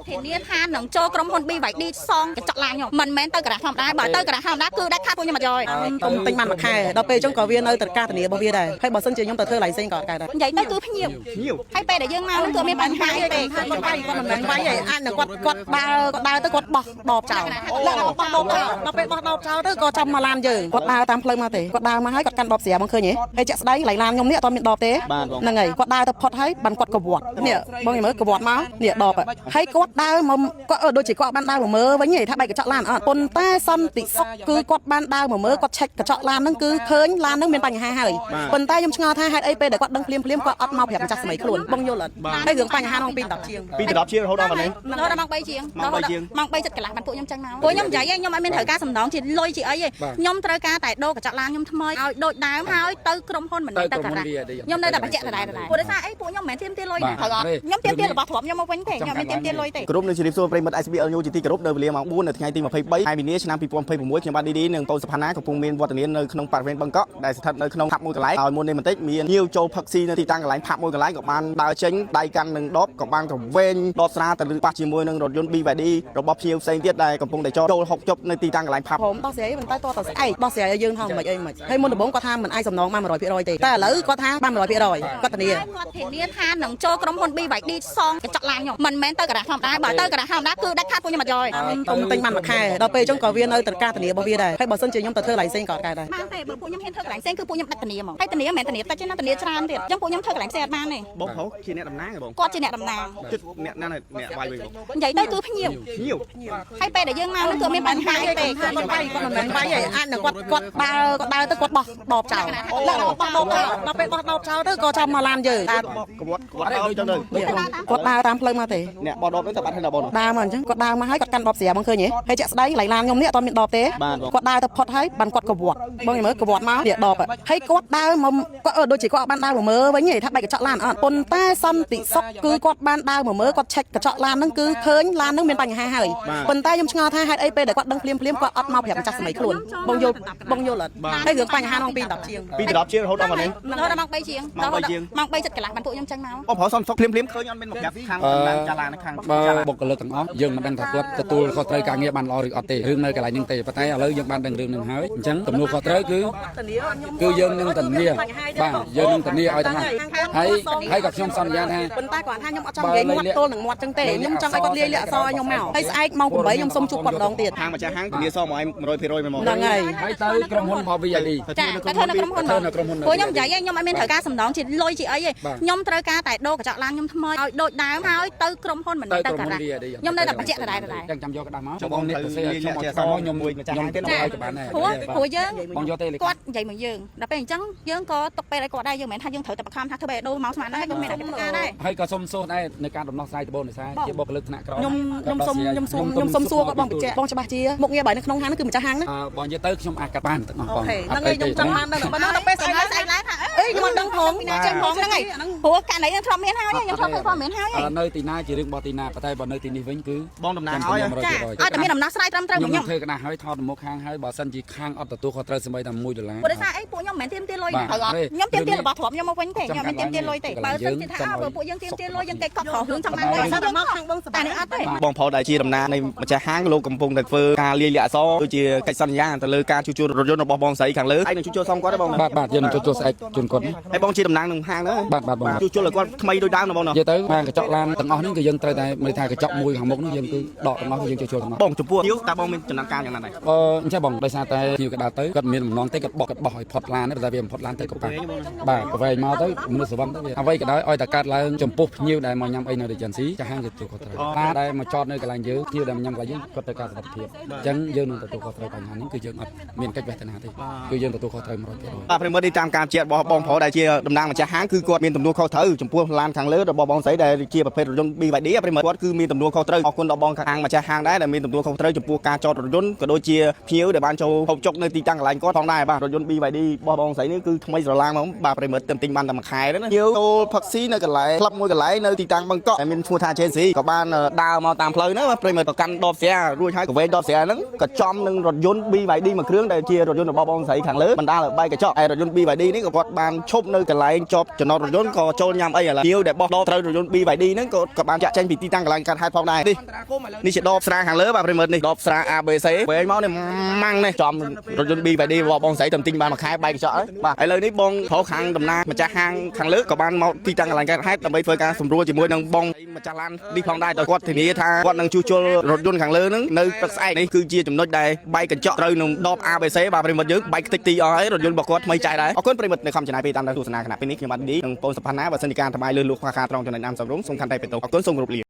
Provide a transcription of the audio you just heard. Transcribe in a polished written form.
ធានាថានឹងចូលក្រុមហ៊ុន BYD សងកញ្ចក់ឡានខ្ញុំមិនមែនទៅការ៉ាស់ធម្មតាបើទៅការ៉ាស់ធម្មតាគឺដាច់ខាតពួកខ្ញុំអត់យកទេ កុំទិញបានមួយខែដល់ពេលអញ្ចឹងក៏វានៅតែការធានារបស់វាដែរហើយបើសិនជាខ្ញុំទៅធ្វើ license ក៏អត់កើតដែរ និយាយទៅគឺភ្ញៀវ ភ្ញៀវ ហើយពេលដែលយើងមកនឹងគឺមានបញ្ហាអីទេ គាត់វាយគាត់មិនមែនវាយទេអាចនឹងគាត់គាត់ដើរគាត់ដើរទៅគាត់បោះដបចោលបោះដបចោលដល់ពេលបោះដបចោលទៅក៏ចាំមកឡានយើងគាត់ដើរតាមផ្លូវមកទេគាត់ដើរមកហើយគាត់កាន់ដបស្រាបងឃើញទេហើយជាក់ស្ដែងកន្លែងឡានខ្ញុំនេះអត់មានដបទេហ្នឹងហើយគាត់ដើរទៅផុតហើយបានគាត់កវត្តនេះបងមើលកវត្តមកនេះដបហើយគាត់ដើរមកគាត់ដូចជាគាត់បានដើរមកមើលវិញថាបែកកញ្ចក់ឡានអត់ប៉ុន្តែសន្តិសុខគឺគាត់បានដើរមកមើលគាត់ឆែកកញ្ចក់ឡានហ្នឹងគឺឃើញឡានហ្នឹងមានបញ្ហាហើយប៉ុន្តែខ្ញុំឆ្ងល់ថាហេតុអីពេលដែលគាត់ដឹងភ្លាមភ្លាមគាត់អត់មកប្រាប់ម្ចាស់សម័យខ្លួនបងយល់អត់ហើយរឿងបញ្ហាក្នុងពី10ជាង ពី10ជាងរហូតដល់ប៉ុណ្ណេះ រហូតដល់ម៉ោង3ជាង ម៉ោង3ជាង ម៉ោង3ចិត្តកន្លះបានពួកខ្ញុំចឹងមកពួកខ្ញុំនិយាយឯងខ្ញុំអត់មានត្រូវការសំណងជាលុយជាអីទេខ្ញុំត្រូវការតែដូរកញ្ចក់ឡានខ្ញុំថ្មីឲ្យដូចដើមហើយទៅក្រុមហ៊ុនមិនមែនទៅការ៉ាស់ខ្ញុំនៅតែបញ្ជាក់ដដែលដដែលព្រោះដោយសារអីពួកខ្ញុំមិនមែនទាមទារលុយណាត្រូវអត់ខ្ញុំទាមទាររបស់ទ្រព្យខ្ញុំមកវិញទេខ្ញុំមិនទាមទារលុយទេ គោរពនឹងជម្រាបសួរប្រិយមិត្ត SBL News ជាទីគោរពនៅវេលាម៉ោង4នៅថ្ងៃទី23ខែមីនាឆ្នាំ2026ខ្ញុំបាទឌីឌីនិងបងសុផាណាកំពុងមានវត្តមាននៅក្នុងបរិវេណបឹងកក់ដែលស្ថិតនៅក្នុងផាប់មួយកន្លែងហើយមុននេះបន្តិចមានញៀវចូលផឹកស៊ីនៅទីតាំងកន្លែងផាប់មួយកន្លែងក៏បានដើរចេញដៃកាន់នឹងដបក៏បានក្រវែងដបស្រាទៅប៉ះជាមួយនឹងរថយន្ត BYD របស់ភ្ញៀវផ្សេងទៀតដែលកំពុងតែចតចូលហុកជប់នៅទីតាំងកន្លែងផាប់ ព្រមដោះស្រាយប៉ុន្តែតើតស្អែកដោះស្រាយឲ្យយើងថាមិនអីមិនហើយមុនដំបូងគាត់ថាមិនអាចសំណងបាន100%ទេតែឥឡូវគាត់ថាបាន100%គាត់ធានា គាត់ធានាថានឹងចូលក្រុមហ៊ុន BYD សងកញ្ចក់ឡានខ្ញុំមិនមែនទៅការ៉ាស់ធម្មតាបើទៅការ៉ាស់ធម្មតាគឺដាច់ខាតពួកខ្ញុំអត់យកទេ កុំទិញបានមួយខែដល់ពេលអញ្ចឹងក៏វានៅតែការធានារបស់វាដែរហើយបើសិនជាខ្ញុំទៅធ្វើ license ក៏អត់កើតដែរ បានទេបើពួកខ្ញុំហ៊ានធ្វើកន្លែងផ្សេងគឺពួកខ្ញុំដាច់ធានាហ្មងហើយធានាមិនមែនធានាតិចទេណាធានាច្រើនទៀតអញ្ចឹងពួកខ្ញុំធ្វើកន្លែងផ្សេងអត់បានទេ បងប្រុសជាអ្នកតំណាងហ៎បង គាត់ជាអ្នកតំណាង ជិតអ្នកណាអ្នកវាយវិញបង និយាយទៅគឺភ្ញៀវ ភ្ញៀវ ហើយពេលដែលយើងមកនឹងគឺមានបញ្ហាអីទេ គាត់វាយគាត់មិនមែនវាយទេអាចនឹងគាត់គាត់ដើរគាត់ដើរទៅគាត់បោះដបចោលបោះដបចោលដល់ពេលបោះដបចោលទៅក៏ចាំមកឡានយើង កវត្តកវត្តដបចឹងទៅ គាត់ដើរតាមផ្លូវមកទេ អ្នកបោះដបហ្នឹងតែបាត់ហើយដល់បង ដើរមកអញ្ចឹងគាត់ដើរមកហើយគាត់កាន់ដបស្រាបងឃើញទេហើយជាក់ស្ដែងកន្លែងឡានខ្ញុំនេះអត់មានដបទេគាត់ដើរទៅផុតហើយបានគាត់កវត្តបងមើលកវត្តមកនេះដបហើយគាត់ដើរមកគាត់ដូចជាគាត់បានដើរមកមើលវិញទេថាបែកកញ្ចក់ឡានអត់ប៉ុន្តែសន្តិសុខគឺគាត់បានដើរមកមើលគាត់ឆែកកញ្ចក់ឡានហ្នឹងគឺឃើញឡានហ្នឹងមានបញ្ហាហើយប៉ុន្តែខ្ញុំឆ្ងល់ថាហេតុអីពេលដែលគាត់ដឹងភ្លាមភ្លាមគាត់អត់មកប្រាប់ម្ចាស់សម័យខ្លួនបងយល់បងយល់អត់ហើយរឿងបញ្ហាក្នុងពី10ជាង ពី10ជាងរហូតដល់ប៉ុណ្ណេះ រហូតដល់ម៉ោង3ជាង ម៉ោង3ជាង ម៉ោង3ចិត្តកន្លះបានពួកខ្ញុំចឹងមក បងប្រុសសំសុកភ្លាមភ្លាមឃើញអត់មានមកប្រាប់ខាងតំណាងចាឡានខាង បើ ចាឡាន បុគ្គលិកទាំងអស់យើងមិនដឹងថាគាត់ទទួលខុសត្រូវការងារបានល្អឬអត់ទេរឿងនៅកន្លែងហ្នឹងទេប៉ុន្តែឥឡូវយើងបានដឹងរឿងហ្នឹងហើយអញ្ចឹងទំនួលខុសត្រូវគឺគឺយើងនឹងធានាបាទយើងនឹងធានាឲ្យទាំងអស់ហើយហើយក៏ខ្ញុំសន្យាថា ប៉ុន្តែគាត់ថាខ្ញុំអត់ចង់និយាយមាត់ទល់នឹងមាត់ចឹងទេខ្ញុំចង់ឲ្យគាត់លាយលាក់អក្សរឲ្យខ្ញុំមកហើយស្អែកម៉ោង8ខ្ញុំសុំជួបគាត់ម្ដងទៀត ហាងម្ចាស់ហាងធានាសងមកឲ្យ100%មែនមក ហ្នឹងហើយ ហើយទៅក្រុមហ៊ុនរបស់ VID ចាតែធ្វើនៅក្រុមហ៊ុន ធ្វើនៅក្រុមហ៊ុន ពួកខ្ញុំនិយាយឯងខ្ញុំអត់មានត្រូវការសំណងជាលុយជាអីទេ បាទ ខ្ញុំត្រូវការតែដូរកញ្ចក់ឡានខ្ញុំថ្មីឲ្យដូចដើមហើយទៅក្រុមហ៊ុនមិនមែ ទៅក្រុម នទៅការ៉ាស់ហ៊ុន VID ខ្ញុំនៅតែបញ្ជាក់ដដែលដដែល អញ្ចឹងចាំយកក្តារមកបងនេះទៅសេឲ្យខ្ញុំឲ្យខ្ញុំខ្ញុំខ្ញុំទៀតឲ្យក៏បានដែរ ព្រោះព្រោះយើង បងយកទេ គាត់និយាយមកយើងដល់ពេលអញ្ចឹងយើងក៏ទុកពេលឲ្យគាត់ដែរយើងមិនមែនថាយើងត្រូវតែបង្ខំថាធ្វើឲ្យដូរមកស្មានដែរក៏មានតែការដែរ ហើយក៏សុំសូសដែរនៅការដំណោះស្រាយដំបូងដោយសារជាបុគ្គលិកថ្នាក់ក្រោម ខ្ញុំខ្ញុំសុំខ្ញុំសុំខ្ញុំសុំសួរគាត់បងបញ្ជាក់បងច្បាស់ជាមុខងារបើនៅក្នុងហាងហ្នឹងគឺម្ចាស់ហាងណា អឺបងនិយាយទៅខ្ញុំអាចកាត់បានទាំងអស់បង អូខេហ្នឹងហើយខ្ញុំចង់បានដល់ប៉ុណ្ណឹងដល់ពេលស្អែក ស្អែកស្អែកឡើងថា អេខ្ញុំអត់ដឹងផង ពីណាចឹងផងហ្នឹងហើយព្រោះករណីហ្នឹងធ្លាប់មានហើយខ្ញុំធ្លាប់ធ្វើព័ត៌មានហើយ នៅទីណាជារឿងរបស់ទីណាប៉ុន្តែបើនៅទីនេះវិញគឺ បងតំណាងឲ្យ ចាឲ្យតែមានដំណោះស្រាយត្រឹមត្រូវ ខ្ញុំ មកខ្ញុំ នឹងធ្វើក្តារហើយថតមកខាងហើយបើសិនជាខាងអត់ទទួលខុសត្រូវសម្បីតែ1ដុល្លារ ព្រោះដោយសារអីពួកខ្ញុំមិនមែនទាមទារលុយណាត្រូវអត់ខ្ញុំទាមទាររបស់ទ្រព្យខ្ញុំមកវិញទេខ្ញុំមិនទាមទារលុយទេបើសិនជាថាបើពួកយើងទាមទារលុយយើងគេកក់ខុសរឿងចង់បានលុយ តែមកខាងបងសប្បាយ តែនេះអត់ទេ បងប្រុសដែលជាតំណាងនៃម្ចាស់ហាងលោកកំពុងតែធ្វើការលាយលក្ខអក្សរដូចជាកិច្ចសន្យាទៅលើការជួសជុលរថយន្តរបស់បងស្រីខាងលើឯងនឹងជួសជុលសំគាត់ទេបង បាទបាទយើងនឹងជួសជុលស្អែកជូនគាត់ ហើយបងជាតំណាងនឹងហាងហ្នឹង បាទបាទបង ជួសជុលឲ្យគាត់ថ្មីដូចដើមណាបងណា និយាយទៅបានកញ្ចក់ឡានទាំងអស់ហ្នឹងគឺយើងត្រូវតែមើលថាកញ្ចក់មួយខាងមុខហ្នឹងយើងគឺដកទាំងអស់គឺយើងជួសជុលទាំងអស់ បងចំពោះភ្ញៀវតើបងមានចំណាត់ការយ៉ាងណាដែរ អឺអញ្ចឹងបងដោយសារតែភ្ញៀវក៏ដើរទៅគាត់មានបំណងទេគាត់បោះគាត់បោះឲ្យផុតឡានទេតែវាមិនផុតឡានទៅក៏ប៉ះបាទប្រវែងមកទៅមនុស្សសវឹងទៅវាអ្វីក៏ដោយឲ្យតែកើតឡើងចំពោះភ្ញៀវដែលមកញ៉ាំអីនៅ agency ចាស់ហាងគេទទួលខុសត្រូវឡានដែលមកចតនៅកន្លែងយើងភ្ញៀវដែលមកញ៉ាំកន្លែងយើងគាត់ត្រូវការសុវត្ថិភាពអញ្ចឹងយើងនឹងទទួលខុសត្រូវបញ្ហានេះគឺយើងអត់មានកិច្ចវេះទៅណាទេគឺយើងទទួលខុសត្រូវ100% បាទប្រិមត្តនេះតាមការជារបស់បងប្រុសដែលជាតំណាងម្ចាស់ហាងគឺគាត់មានទំនួលខុសត្រូវចំពោះឡានខាងលើរបស់បងស្រីដែលជាប្រភេទរថយន្ត BYD ប្រិមត្តគាត់គឺមានទំនួលខុសត្រូវអរគុណដល់បងខាងម្ចាស់ហាងដែរដែលមានទំនួលខុសត្រូវចំពោះការចតរថយន្តក៏ដូចជាភ្ញៀវដែលបានចូលហូបចុកនៅទីតាំងកន្លែងគាត់ផងដែរបាទរថយន្ត BYD របស់បងស្រីនេះគឺថ្មីស្រឡាងហ្មងបាទប្រិមត្តទើបទិញបានតែមួយខែទេណាភ្ញៀវចូលផឹកស៊ីនៅកន្លែងក្លឹបមួយកន្លែងនៅទីតាំងបឹងកក់ដែលមានឈ្មោះថា Chelsea ក៏បានដើរមកតាមផ្លូវហ្នឹងបាទប្រិមត្តក៏កាន់ដបស្រារួចហើយក៏វែងដបស្រាហ្នឹងក៏ចំនឹងរថយន្ត BYD មួយគ្រឿងដែលជារថយន្តរបស់បងស្រីខាងលើបណ្ដាលឲ្យបែកកញ្ចក់ហើយរថយន្ត BYD នេះក៏គាត់បាន ឈប់នៅកន្លែងជាប់ចំណតរថយន្តក៏ចូលញ៉ាំអីឥឡូវភ្ញៀវដែលបោះដបត្រូវរថយន្ត BYD ហ្នឹងក៏ក៏បានចាក់ចេញពីទីតាំងកន្លែងកើតហេតុផងដែរនេះនេះជាដបស្រាខាងលើបាទប្រិយមិត្តនេះដបស្រា ABC វែងមកនេះម៉ាំងនេះចំរថយន្ត BYD របស់បងស្រីតំទិញបានមួយខែបែកកញ្ចក់ហើយបាទឥឡូវនេះបងប្រុសខាងតំណាងម្ចាស់ហាងខាងលើក៏បានមកទីតាំងកន្លែងកើតហេតុដើម្បីធ្វើការសម្រួលជាមួយនឹងបងម្ចាស់ឡាននេះផងដែរដោយគាត់ធានាថាគាត់នឹងជួសជុលរថយន្តខាងលើហ្នឹងនៅព្រឹកស្អែកនេះគឺជាចំណុចដែលបែកកញ្ចក់ត្រូវនឹងដប ABC បាទប្រិយមិត្តយើងបែកខ្ទេចទីអស់ហើយរថយន្តរបស់គាត់ថ្មីចាយដែរអរគុណប្រិយមិត្តនៅខំចំណាយពេលតាមដានទស្សនាខណៈពេលនេះខ្ញុំបាទឌីនិងបងសុផាណាបើសិនជាការថ្មៃលើលួសខ្វះខាតត្រង់ចំណុចណាមសំរុំសូមខន្តីបេតុអរគុណសូមគោរពលា។